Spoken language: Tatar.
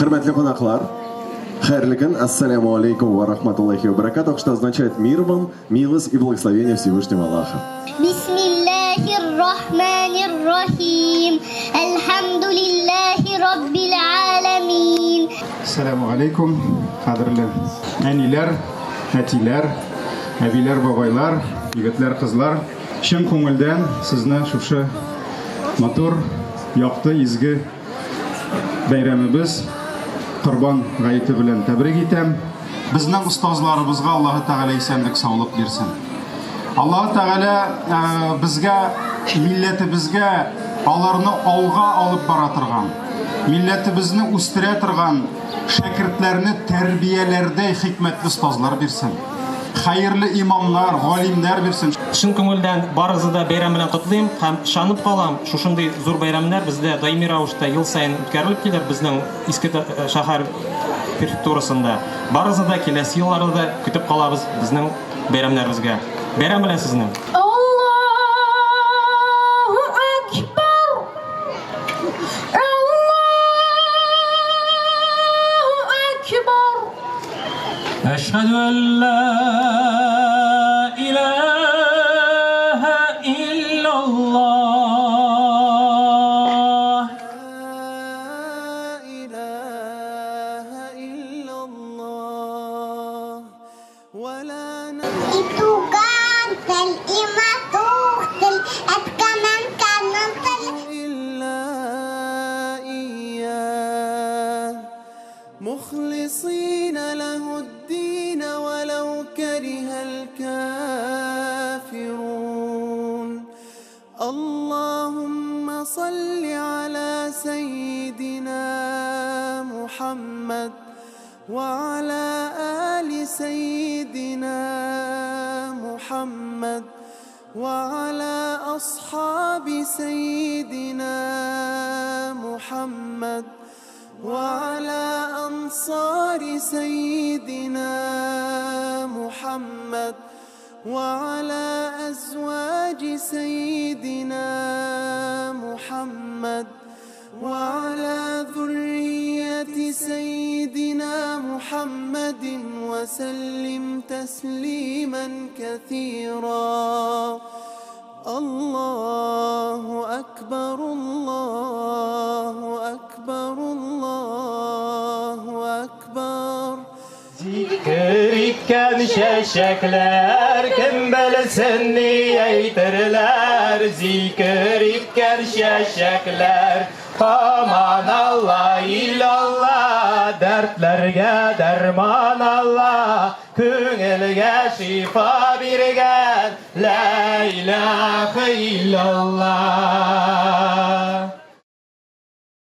Хөрмәтле кунаклар, хәерле көн. Ассаляму алейкум ва рахматуллахи ва баракатух, что означает мир вам, милость и благословение Всевышнего Аллаха. Бисмиллахир рахманир рахим. Әлхәмдулиллахи раббил аламин. Ассаламу алейкум, кадерле әниләр, әтиләр, әбиләр, бабайлар, егетләр, кызлар. Чын күңелдән сезне шушы матур, якты, изге бәйрәмебез Корбан гаете белән тәбрик итәм. Безнең остазларыбызга Аллаһы Тәгалә исәнлек, саулык бирсен. Аллаһы Тәгалә э, безгә, милләтебезгә аларны алга алып бара торган, милләтебезне үстерә торган шәкертләрне тәрбияләрдәй хикмәтле остазлар бирсен. Хәерле имамнар, галимнәр бирсен. Чын күңелдән барыгызны да бәйрәм белән котлыйм һәм ышанып калам, шушындый зур бәйрәмнәр бездә даими рәвештә ел саен үткәрелеп килер безнең Иске шәһәр префектурасында. Барыгызны да киләсе елларда да көтеп калабыз безнең бәйрәмнәребезгә. Бәйрәм белән сезне! Аллаһу Әкбәр! Аллаһу Әкбәр! Әшһәдү әллә илаһә иллаллаһ. И туган тел, и матур тел, әткәм-әнкәмнең теле. مخلصين له الدين ولو كره الكافرون اللهم صل على سيدنا محمد وعلى آل سيدنا محمد وعلى أصحاب سيدنا محمد وعلى أنصار سيدنا محمد وعلى أزواج سيدنا محمد وعلى ذرية سيدنا محمد وسلم تسليما كثيرا الله أكبر الله أكبر الله أكبر Зикер иткән чәчәкләр, кем белсен ни әйтерләр, Зикер иткән чәчәкләр, Аман Алла, илlalла, дәртләргә дәрман Алла, күңелгә шифа биргән, Лә иләһә иллалла.